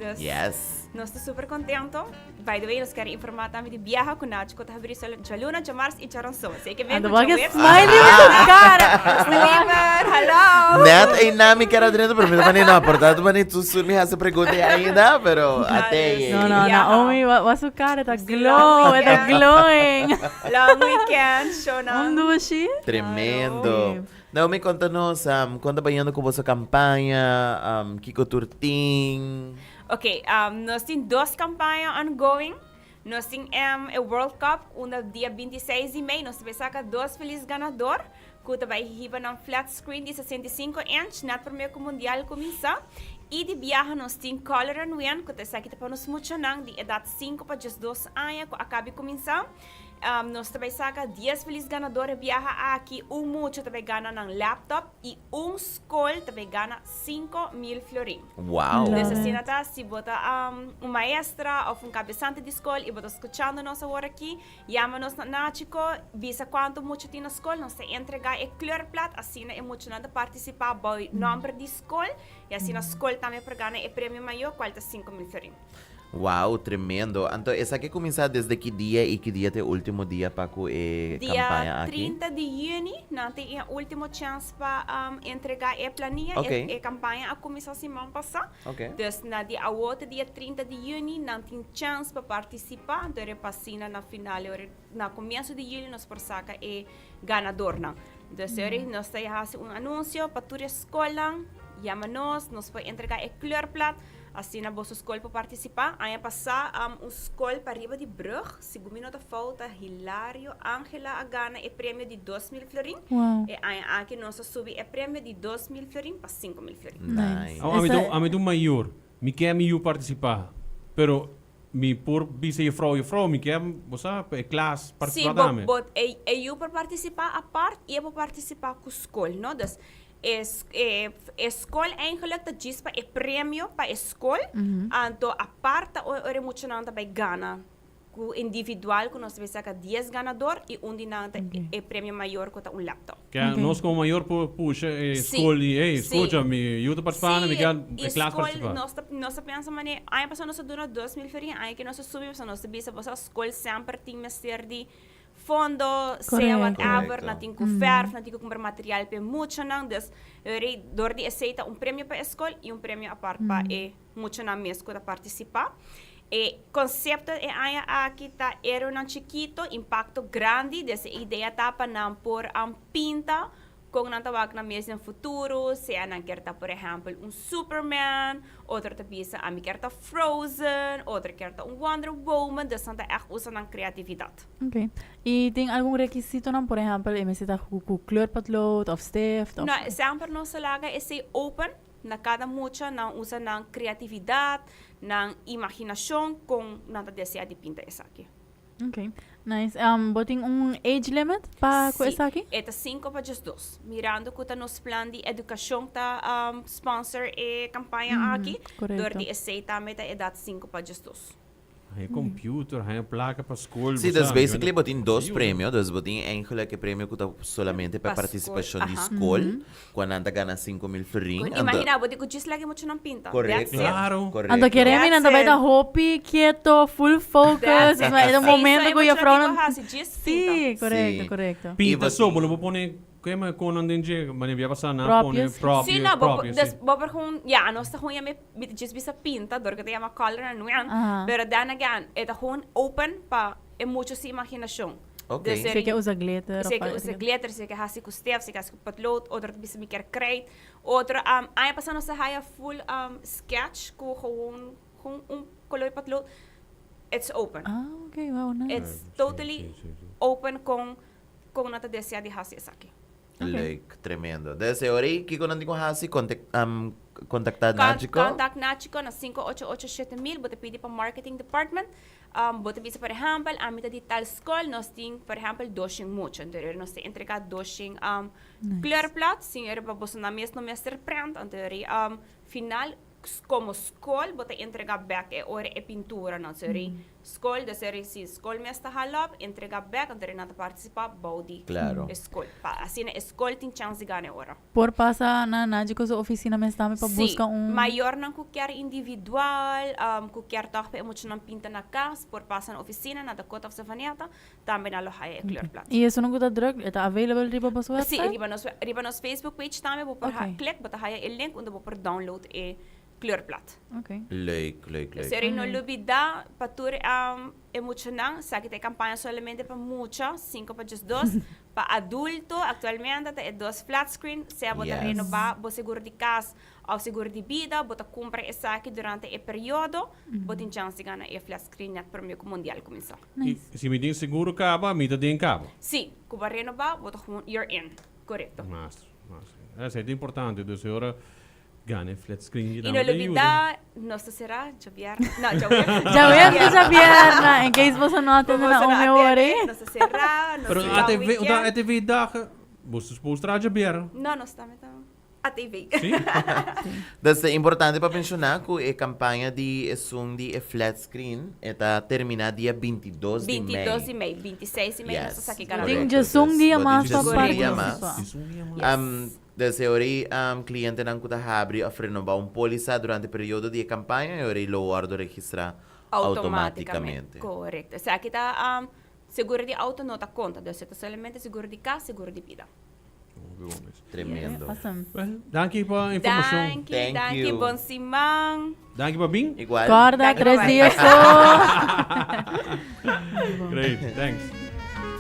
Dus Yes. nos ta super contento. By the way, nos kier informa tambe di biaha cu Nacho cu ta habri solo djaluna, djamars y djaranson. Así que ven Ando cu wak djaweps. smile riba su cara. Liber, hello. Net einan mi kier a drenta, pero mi ta mani no, por tanto mani tu sur mi hace pregunta ainda, pero ate. No, no, Biaha. Naomi, wa, wa su cara ta glow, Long ta weekend. glowing. Long weekend, shownan. Un dushi. Tremendo. Sí. Naomi, konta nos, um, kon ta bayendo ku boso kampaña, um, kiko tur tin? Ok, um, nos tin dos kampaña ongoing. Nos tin um, e World Cup, unda dia 26 di mei nos ta bay saca dos feliz ganador, cu ta bay hiba nan flat screen di 65 inch, net prome cu Mundial cuminsa. Y di biaha nos tin Color and Win, cu ta esaki ta pa nos muchanan di edad 5 pa 12 aña cu a cabi cuminsa. Um, nos ta bay saca 10 feliz ganador e biaha aki. Un mucha ta bay gana nan laptop y un school ta bay gana 5,000 florin. Wow. Dus asina ta, si bo ta um, un maestra of un cabezante di school y bo ta scuchando nos awor aki, yama nos na Nachico, bisa cuanto mucha tin na school, nos ta entrega e kleurplaat, asina e muchanan ta participa bou nomber di school y asina school tambe por gana e premio mayor, cual ta 5,000 florin. Wow, tremendo. Anto esaki cuminsa desde ki dia y ki dia ta e ultimo dia pa cu e Dia campaña aki? 30 di juni nan tin e ultimo chance pa entrega e planilla. Ok. E campaña a cuminsa siman pasa. Ok. Dus na di awo te dia 30 di juni nan tin chance pa participa. Anto e repasina na final e ora na comienso di juli nos por saca e ganadornan. Dus e ora nos ta haci un anuncio pa tur e scolnan yama nos, nos por entrega e kleurplaat. Asina boso skol por partisipá. Aña pasá un skol pariba di brug, segun mi no ta fouta, Hilario Angela a gana e premio di 2000 florin. Wow. E aña aki nos a subi e premio di 2000 florin pa 5000 florin. Nice. Awo ami ta ami ta un mayor, mi ke mi yu partisipá, pero mi por bisa jefrou, jefrou mi ke bo sa pa e klas Sí, partisipá bo, tambe. bo, e, e yu por partisipá apart i e por partisipá ku skol, no? Dus E e skol eigenlijk ta djis pa e premio pa e skol, anto apart ta ora e muchanan ta bai gana ku individual ku nos ta bai saka dies ganador i un di nan ta e premio mayor ku ta un laptop. Ke nos komo mayor por pusha e skol di ey skucha mi yu ta partisipando mi ke e klas partisipa. Nos ta nos ta pensa manera aña pasá nos a duna 2000 florin aña ke nos a subi pasobra nos ta bisa bo sa skol semper tin mester di fondo, sea whatever, nan tin ku verf, nan tin ku kumpra material pa e muchanan. Dus, dor di esei ta un premio pa e skol i un premio apart pa e muchanan mes ku ta partisipá. E konsepto e aña aki ta Héroenan Chikito, Impakto Grandi. Dus e idea ta pa nan por pinta Kon nan ta wak nan mes den futuro, sea nan kier ta por ehèmpel un Superman, otro ta bisa ami kier ta Frozen, otro kier ta un Wonder Woman, dus nan ta ègt usa nan kreatividat. Ok. I tin algun rekisitonan, por ehèmpel e mester ta ku kleurpotlood òf stift òf? No, semper nos ta laga esei open na kada mucha, nan usa nan kreatividat, nan imaginashon kon nan ta desea di pinta esaki. Ok, nice. Um, bo tin un age limit pa ku Sí, esaki? e ta 5 pa 12. Mirando ku ta nos plan di edukashon ta um, sponsor e kampaña aki, dor Korekto. di esei tambe ta edat 5 pa 12. Haña computer, haña plaka pa skol. Sí, bo dus sa, basically bo tin dos Sí, premio. Dus bo tin eigenlijk e premio ku ta solamente pa Pa skol, partisipashon di aha. skol, ku nan ta gana 5000 florin. Anto, Imagina bo di ku djis laki mucha nan pinta. Correcto. That's it. Claro. Correcto. Anto kere mi nan ta That's bai ta it. hopi keto, full focus. That's it. Ma e ta un Sí, momento so e ku mucha juffrouw nan nan tin ku hasi djis pinta. Sí, korekto, Sí. korekto. Pinta I bo so, tin- bo lo por pone kema konan den dje, mane bia pasa nan pone Propios. propio, Sí, no, bo, propio, dus sí. bo por gewoon, ja, nos ta gewoon ya me, mi ta djis bisa pinta, dor ku ta yama color and win. Aha. Pero then again, e ta gewoon open pa e mucha su imaginashon. Ok. Dus Si e ke usa glitter Si e of ke usa glitter, si e ke hasi ku stift, si e ke hasi ku potlood, otro ta bisa mi kier krijt. Otro, um, aña pasá nos a haya full um, sketch ku gewoon, gewoon un color potlood. It's open. Ah, ok, wow, nice. It's Sí, totally sí, sí, sí. open kon kon nan ta desea di hasi esaki. Leuk, tremendo. Dus e ora ei, kiko nan tin ku hasi? Contact, um, contactá Con- Nachiko? Contact Nachiko na 588-7000. Bo ta pidi pa marketing department. Um, bo ta bisa, por ehempel, ami ta di tal skol, nos tin, por ehempel, doshin mucha. Anto eri nos ta entrega doshin um, Nice. kleurplaat. Sin eri pa boso nan mes no mester prent. Anto eri um, final. Como school bo ta entrega bek e ora e pintura nan sorry school dus eri si school mes ta hala op entrega bek anto nan ta participa bou di Claro. e school pa asina e school tin chance di gana e ora. Por pasa na Nagico su oficina mes tambe pa Si, busca un. mayornan cu kier individual, cu kier toch pa e muchanan pinta na cas por pasa na oficina na Dakota of Savaneta Tambe nan lo haya e kleurplaat. Y esun cu ta druk, e ta available riba boso website? Si, riba nos, riba nos Facebook page tambe bo por Ok. click, bo ta haya e link unda bo por download e kleurplaat. Ok. Leuk, leuk, leuk. Seri no lubida pa tur e muchanan, esaki ta e campaña solamente pa mucha, 5 pa 12, pa adulto actualmente ta e dos flat screen, sea bo ta Yes. renoba bo seguro di cas Of seguro di bida, bo ta cumpra esaki durante e periodo, bo tin chance di gana e flat screen net prome cu mundial cuminsa. Y si mi tin seguro caba, mi ta den caba. Si, cu bo renoba, bo ta gewoon, you're in. Corecto. Master, master. Esey ta importante, dus e ora gana e flat screen Y di no dame ta yuda. lubida, nos ta cera djabièrnè, no, djaweps. Djaweps te djabièrnè, in case boso no a tende na Boso no un a ora. tende, nos ta cera, nos Pero ta ATV, weekend. ATV dagen, bo ta supposed traha djabièrnè. No, nos tambe ta. ATV. Sí. Dus ta importante pa menshoná ku e kampaña di esun di e flat screen e ta terminá dia 22 di mei. 22 di mei, 26 di mei nos ta Yes, saki Tin ganador. correcto. djesun Dus dia bo tin mas pa djesun dia mas. partisipá. Djesun dia mas. Yes. Dus e ora ei klientenan ku ta habri òf renobá un pólisa durante periodo di e kampaña e ora ei lo wòrdu registrá outomátikamente. Korekto. Esaki ta seguro di outo no ta konta, dus e ta solamente seguro di kas, seguro di bida. Tremendo. Awesome. Well, danki pa informacion. Danki, Thank danki, you. bon siman. Danki pa bin. Igual. Corda, Danki, tres bye. dia so. Great, thanks.